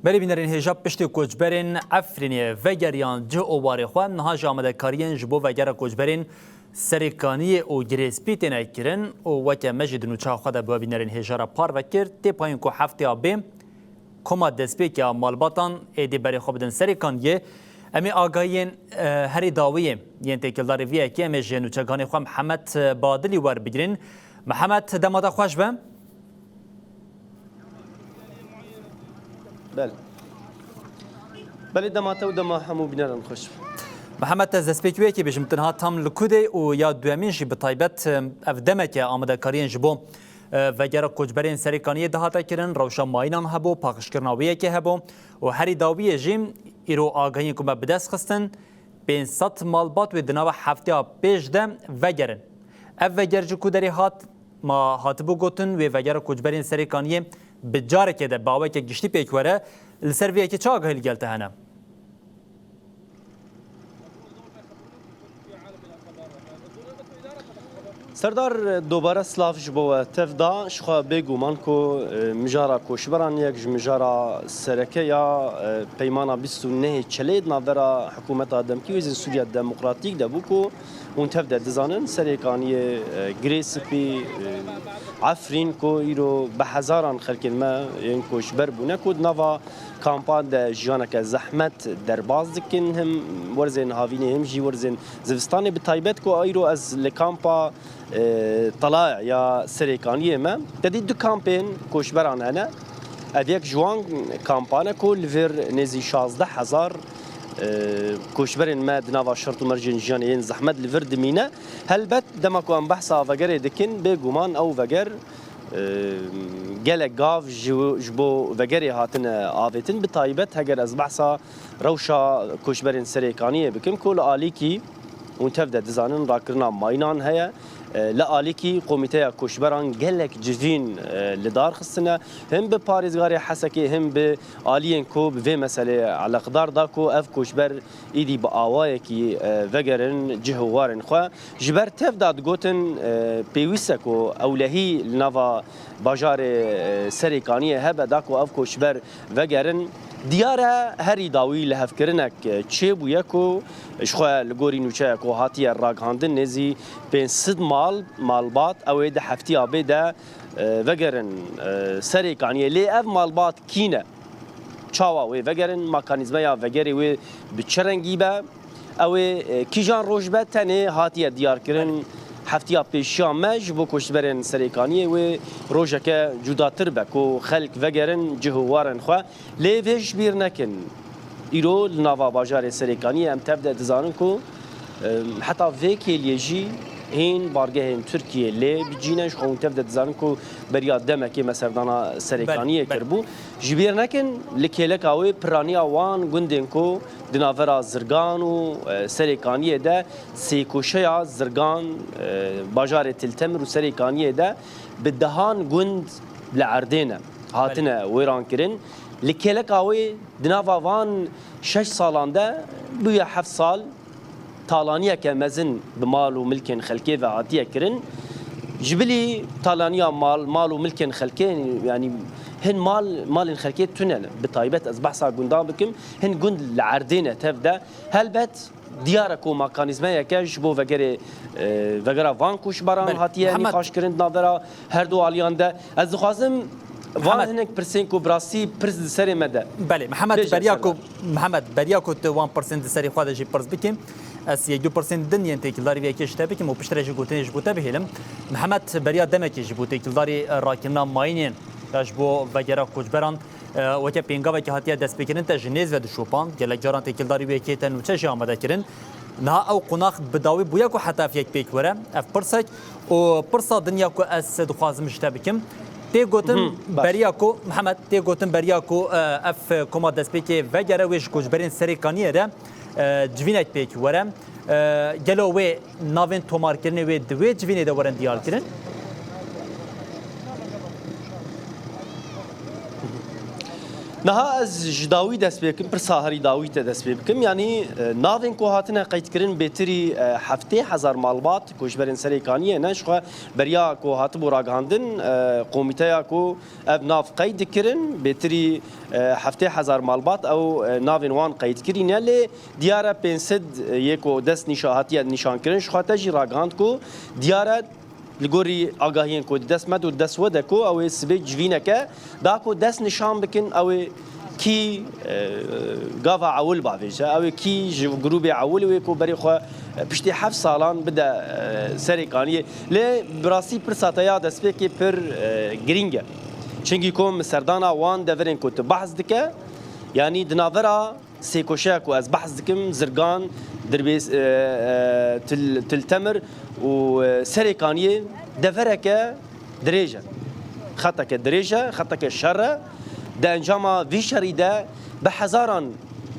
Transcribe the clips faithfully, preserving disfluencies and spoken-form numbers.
Belê bînerên hêja, piştî koçberên Efrînê vegeriyan cih û warê xwe, niha ji amadekariyên ji bo vegera koçberên Serêkaniyê û Girê Spî têne kirin û weke me jî di nûçeya xwe de bi we bînerên hêja re parve kir, tê payîn ku hefteya bê koma destpêkê a malbatan êdî berê xwe bidin Serêkaniyê. Em ê agahiyên, e, herî dawiyê yên têkildarî vê yekê em ê ji nûçeganê xwe Mihemed Badilî werbigirin. Mihemed, dema te xweş be. Belê. Belê, dema te û dema hemû bîneran xweş. Mihemed, ez destpêkî wê yekê bêjim, tu niha tam li ku de û ya duyemîn jî bi taybet, ev demeke amadekariyên ji bo, e, vegera koçberên Serêkaniyê dihate kirin, rewşa mayînan hebû, paqijkirina wê yekê hebû û herî dawiyê jî îro agahiyên ku me bi dest xistin, pênc sed malbat wê di nava hefteya pêş de vegerin. Ev veger ji ku derê hat? Ma hatibû gotin, wê vegera koçberên Serêkaniyê bi carekê de bi aweke giştî pêk were. Li ser vê yekê çi agahî li gel te hene? Serdar, dobare silav ji bo we tev da. Ji xwe bêguman ku, e, mijara koçberan yek ji mijara sereke ya, e, peymana bîst û nehê Çelê di navbera hikûmeta demkî û Hêzên Sûriya Demokratîk de bû ku hûn tev de dizanin, Serêkaniyê, e, Girê Spî, e, Efrîn ku îro bi hezaran xelkên me yên koçber bûne ku di nava kampan de jiyaneke zehmet derbas dikin, him werzên havînê him jî werzên zivistanê, bi taybet ku îro ez li kampa, e, Tala ya Serêkaniyê me. Te dî du kampên koçberan hene. Ev yek ji wan kampan e ku li vir nêzî şazdeh hezar, e, koçberên me di nava şert û mercên jiyanê yên zehmet li vir dimîne. Helbet dema ku em behsa vegerê dikin, bêguman ew veger, e, gelek gav ji, ji bo vegerê hatine avêtin. Bi taybet heger ez behsa rewşa koçberên Serêkaniyê bikim ku li alîkî hûn tev de dizanin rakirina mayînan heye. E, li alîkî Komîteya Koçberan gelek civîn, e, li dar xistine. Him bi parêzgarê Hesekê him bi aliyên ku bi vê meseleyê eleqdar da ku ev koçber îdî bi awayekî, e, vegerin cih û warên xwe. Ji ber tev de digotin, e, pêwîst e ku ewlehî li nava bajarê, e, Serêkaniyê hebe da ku ev koçber vegerin. Diyar e herî dawî lihevkirinek, e, çêbûye ku ji xwe li gorî nûçeya ku hatiye ragihandin nêzî pênc sed mal, malbat ew ê di heftiya bê de, e, vegerin, e, Serêkaniyê. Lê ev malbat kî ne? Çawa wê vegerin? Mekanîzmeya vegerê wê bi çi rengî be? Ew ê, e, kîjan roj be? Tenê hatiye diyarkirin heftiya pêşiya me ji bo koçberên Serêkaniyê wê rojeke cudatir be ku xelk vegerin cih û warên xwe. Lê vê ji bîr nekin. Îro li nava bajarê Serêkaniyê em tev de dizanin ku, e, heta vê kêliyê jî hîn bargehên Tirkiyê lê bicîne, ji xwe hûn tev de dizanin ku beriya demekê me serdana Serêkaniyê kiribû. Ji bîr nekin, li kêleka wê piraniya wan gundên ku di navbera Zirgan û, e, Serêkaniyê de sêkoşeya Zirgan, e, bajarê Til Temir û Serêkaniyê de bi dehan gund li erdê ne hatine wêrankirin. Li kêleka wê di nava van şeş salan de bûye heft sal talaniyeke mezin bi mal û milkên xelkê ve hatiye kirin. Ji bilî talaniya mal, mal û milkên xelkê, yanî hin mal, malên xelkê tune ne. Bi taybet ez behsa gundan bikim, hin gund li erdê ne tev de. Helbet diyar e ku mekanîzmeyeke ji bo vegerê, e, vegera van koçberan hatiye nîqaşkirin di navbera her du aliyan de. Ez dixwazim van hinek pirsên ku bi rastî pirs di serê me de. Belê, Mihemed, beriya ku, Mihemed, beriya ku tu wan pirsên di serê xwe de jî pirs bikî, ez yek du pirsên din yên têkildarî vê yekê ji te bikim û piştre jî gotinê ji bo te bihêlim. Mihemed, beriya demekê ji bo têkildarî, e, rakirina mayînên ya ji bo vegera koçberan, e, weke pêngavekê hatiye destpêkirin te ji nêz ve dişopand. Gelek caran têkildarî wê yekê te nûçe jî amade kirin. Niha ew qonax bi dawî bûye ku heta ev yek pêk were? Ev pirsek û pirsa din ya ku ez dixwazim ji te bikim. Tê gotin beriya ku, Mihemed, tê gotin beriya ku, e, ev koma destpêkê vegere wê ji koçberên Serêkaniyê re, e, civînek pêk were. E, gelo wê navên tomarkirinê wê di wê civînê de werin diyarkirin? Niha ez ji dawî dest pê bikim, pirsa herî dawî te dest pê bikim. Yanî, e, navên ku hatine qeydkirin bêtirî, e, heftê hezar malbat koçberên Serê Kaniyê ne. Ji xwe beriya ku hatibû ragihandin, e, komîteya ku ev nav qeyd dikirin, bêtirî, e, heftê hezar malbat ew, e, navên wan qeydkirî ne. Lê diyar e pênc sed yê ku dest nîşa-, hatiye nîşankirin, ji xwe te jî ragihand ku diyar e, li gorî agahiyên ku di dest me de û di dest we de ku ew ê sibê civîneke da ku dest nîşan bikin, ew ê kî, e, gava ewil bavêje, ew ê kî ji grûbê ewil wê ku berê xwe, e, piştî heft salan bide, e, Serê Kaniyê. Lê bi rastî pirsa te ya destpêkê pir, e, girîng e. Çimkî ku min serdana wan deverên ku tu behs dike, yanî di navbera sêkoşeya ku ez behs dikim, Zirgan, Dirbês, e, e, Til-, Til Temir û, e, Serê Kaniyê devereke dirêj e. Xeteke dirêj e, xeteke şer e. Di encama vî şerî de bi hezaran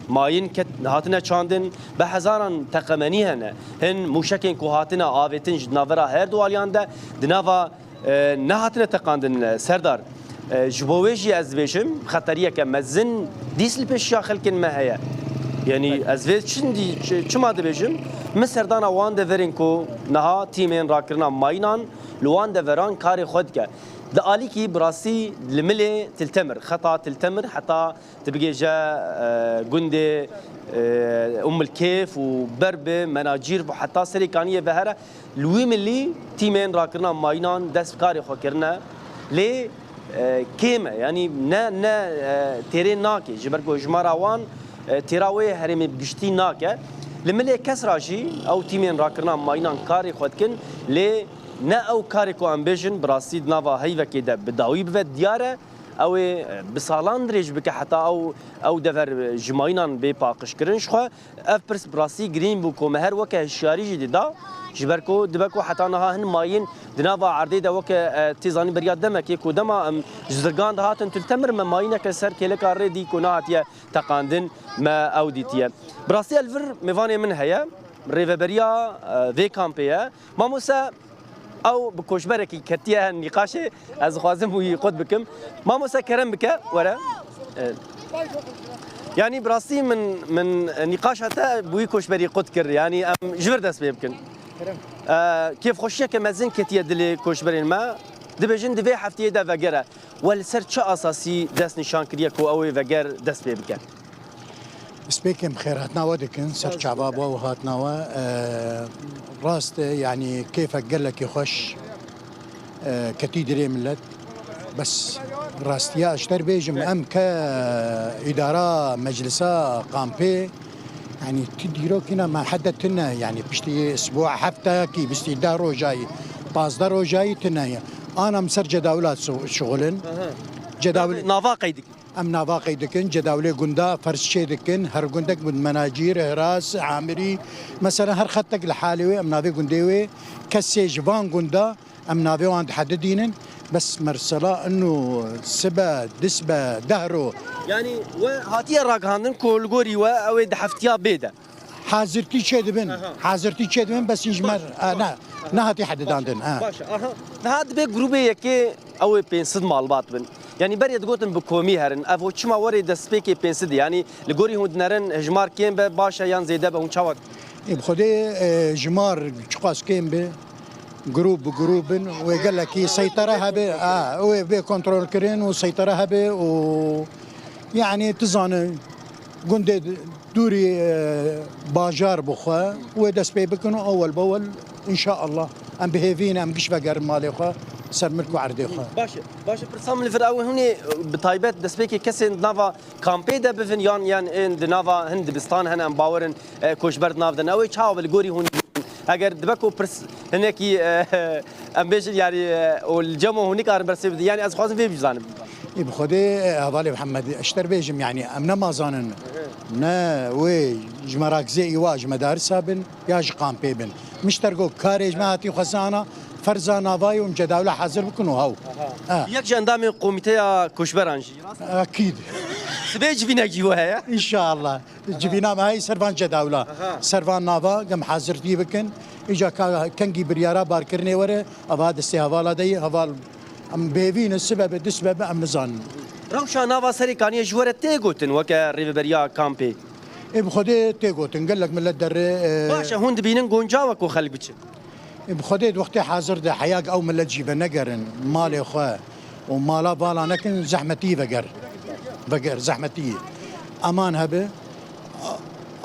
mayîn ket-, hatine çandin, bi hezaran teqemenî hene. Hin mûşekên ku hatine avêtin ji navbera her du aliyan de, di nava e, nehatine teqandin, e, Serdar. E, ji bo wê jî ez dibêjim, xeteriyeke mezin dîs li pêşiya xelkên me heye. Yanî ez vê çindi-, çi-, çima dibêjim? Min serdana wan deverên ku niha tîmên rakirina mayînan li wan deveran karê xwe dike. Di alîkî bi rastî li milê Til Temir, xeta Til Temir heta tu bigêje, e, gundê, e, Umm el Kêf û ber bi Menacîr û heta Serê Kaniyê ve here. Li wî milî tîmên rakirina mayînan dest bi karê xwe kirine. Lê, e, kêm e, yanî ne, ne, e, têrê nake. Ji ber ku hejmara wan, e, têra wê herêmê bi giştî nake. Li milê kes ra jî ew tîmên rakirina mayînan karê xwe dikin. Lê ne ew karê ku em bêjin bi rastî di nava heyvekê de bi dawî bibe diyar e. Ew ê, e, bi salan dirêj bike heta ew, ew dever, e, ji mayînan bê paqijkirin. Ji xwe ev pirs bi rastî girîng bû ku me her weke hişyarî jî dida. Ji ber ku dibe ku heta niha hin mayîn di nava erdê de weke, e, tê zanîn beriya demekê ku dema em ji Zirgan dihatin Til Temir me mayîneke ser kêleka rê dî ku nehatiye teqandin me ew dîtiye. Bi rastî li vir mêvanê min heye, rêveberiya, e, vê kampê ye. Mamoste, ew bi koçberekî ketiye nîqaşê, ez dixwazim wî qut bikim. Mamoste kerem bike, were. E, yanî bi rastî min, min nîqaşa te bi wî koçberî qut kir. Yanî em ji vir dest pê bikin. E, kêfxweşiyeke mezin ketiye dilê koçberên me. Dibêjin di vê heftiyê de vegere. We li ser çi asasî dest nîşan kiriye ku ew ê veger dest pê bike? Spêkên bi xêrhatina we dikin, ser çava we û hatina we. E, rast e, yanî kêfek gelekî xweş, e, ketî dilê milet. Bes rastiya ji te re bêjim, em ke îdara meclisa kampê, yanî tu dîrokîna me hede tune, yanî piştî isbûa heftekî, bistî deh rojayî, pazdeh rojayî tune ye. Ana em ser cedawila şi-, şixulin. Aha. Cedawil- Nava qey dikin? Em nava qey dikin, cedawilê gunda ferz çê dikin, her gundek min Menacîr, Hiras, Amirî, mesela her xetek li halê wê, em navê gundê wê, kesê ji van gunda em navê wan dihedidînin, bes mersela ino sibe, disbe, dehro. Yanî we hatiye ragihandin ku li gorî we ew ê di heftiya bê de. Hazirtî çêdibin. Aha. Hazirtî çêdibin, bes hîn ji me Baş, re, e, baş. Ne, Aha. Nehatiye hedidandin. Baş, e. Baş, aha. Niha dibê grûbê yekê ew ê pênc sed malbat bin. Yanî berê digotin bi komî herin. Ev çima werê destpêkê pênc sed? Yanî li gorî hûn dinerin hejmar kêm be, baş e yan zêde be, hûn çawa dikin? Ê, bi Xwedê, e, hejmar çiqas kêm be, grûp bi grûp bin, wê gelekî seytere hebe, a, wê bê kontrolkirin û seytere hebe û yanî tu zane gundê dûrî, e, bajar bixwe, wê dest pê bikin û ewel bewel, înşaallah, em bi hêvî ne, em giş vegerin malê xwe, ser milk û erdê xwe. Baş e, baş e, pirsa min li vir ew e, hûn ê, e, bi taybet destpêkê kesên di nava kampê de bivin yan, yan ên di nava hin dibistan hene, em bawer in, e, koçber di nav de ne. Ew ê çawa be li gorî hûn? Eger dibe ku pirs hinekî, e, em bêjin, yanî, e, û li cem hûn nikarin bersê bidin. Yanî ez dixwazim vê bizanim. Ê, bi Xwedê, e, hevalê Mihemed, ez ji te re bêjim, yanî em ne mazanin, ne wê ji me rakizê îwa ji medarisa bin ya ji kampê bin. Min ji te re got, karê ji me hatî xwesana, ferza navayê û em cedawla hazir bikin û hew. Aha. Ha. Yek ji endamên komîteya koçberan jî, rast e? Ekîd. Sibê civînekî we heye? Înşallah. Civîna me heye ser van cedawla. Aha. Ser van nava, em hazirtî bikin. Îca ka kengî biryara barkirinê were, ava destê hevala de ye, heval em bêvî ne, sibe be, du sibe be, em nizanin. Rewşa nava Serêkaniyê ji we re tê gotin weke rêveberiya kampê? Ê bi Xwedê tê gotin. Gelek milet derê, e, Baş e, hûn dibînin goncaw e ku xelk biçin? Ê bi Xwedê di wextê hazir de heya ew milet jî venegerin malê xwe û mala vala nekin, zehmetî veger. Veger, zehmetî. Eman hebe.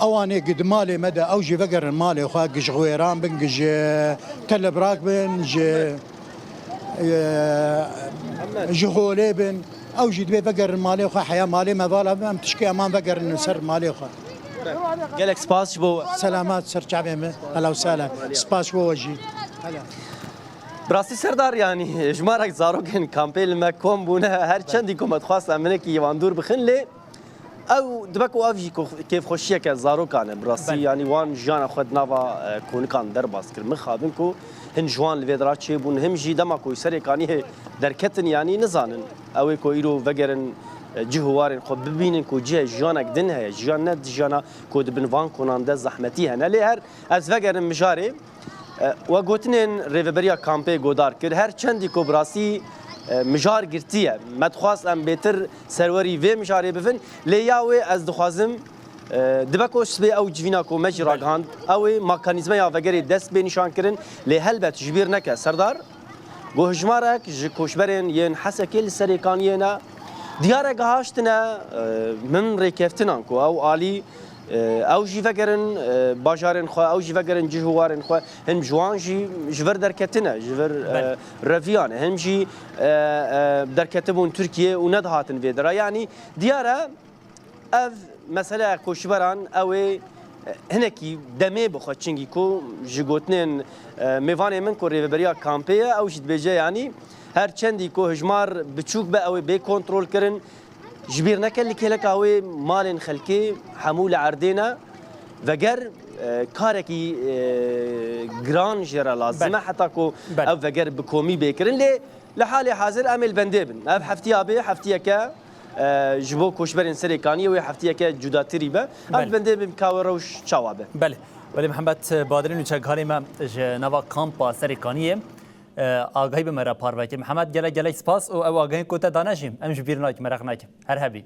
Ewanê gi di malê me de ew jî vegerin malê xwe, gi ji xwêran bin, gi ji telebrak bin, ji, e, ji holê bin. Ew jî divê vegerin malê xwe, heya malê me vala bin, em tişkê eman vegerin ser malê xwe. Gelek spas ji bo we. Selamat ser çavê me. Hela û sala. Spas ji bo we jî. Hela. Bi rastî Serdar, yanî jimarek zarokên kampê li me kom bûne, her çendî ku me dixwast em hinekî wan dûr bixin, lê ew dibe ku ev jî ku kêfxweşiyeke zarokan e. Bi rastî, Belê. yanî wan jiyana xwe di nava, e, konikan derbas kir. Mixabin ku hin ji wan li vê dira çêbûn, him jî dema ku Serêkaniyê derketin, yanî nizanin. Ew ê ku îro vegerin, e, cih û warên xwe bibînin ku cihê jiyanek din heye. Jiyan ne jiyana ku di bin van konan de zehmetî hene. Lê her ez vegerim mijarê. E, we gotinên rêveberiya kampê godar kir. Her çendî ku bi rastî, e, mijar girtî ye. Me dixwast em bêtir serwerî vê mijarê bibin. Lê ya wê ez dixwazim, e, dibe ku sibê ew civîna ku me jî ragihand, ew ê mekanîzmeya vegerê dest bê nîşankirin. Lê helbet ji bîr neke Serdar, ku hijmarek ji koçberên yên Hesekê li Serêkaniyê ne. Diyar e gihaştine, e, min rêkeftinan ku ew alî, e, ew jî vegerin, e, bajarên xwe, ew jî vegerin cih û warên xwe. Hin ji wan jî ji vir derketine, ji vir, e, Belê. reviyan e. Hin jî, e, e, derketibûn Tirkiye û nedihatin vê dira. Yanî diyar e, ev meseleya koçberan ew ê, e, hinekî demê bixwe, çingî ku ji gotinên, e, mêvanê min ku rêveberiya kampê ye, ew jî dibêje, yanî her çendî ku hijmar biçûk be, ew ê bê kontrolkirin. Ji bîr neke li kêleka wê malên xelkê hemû li erdê ne. Veger, e, karekî, e, giran jê re lazim e, Belê. heta ku Belê. ev veger bi komî bê kirin. Lê li halê hazir em ê li bendê bin. Ev heftiya bê, heftiyeke, e, ji bo koçberên Serêkaniyê wê heftiyeke cudatirî be. Em Belê. li bendê bin ka wê rewş çawa be. Belê. Belê Mihemed Badirî nûçekarê me ji nava kampa Serêkaniyê, e, agahî bi me re parve kir. Mihemed, gelek gelek spas û ew agahiyên ku te dane jî em ji bîr nakin, meraq nekin. Her hebî.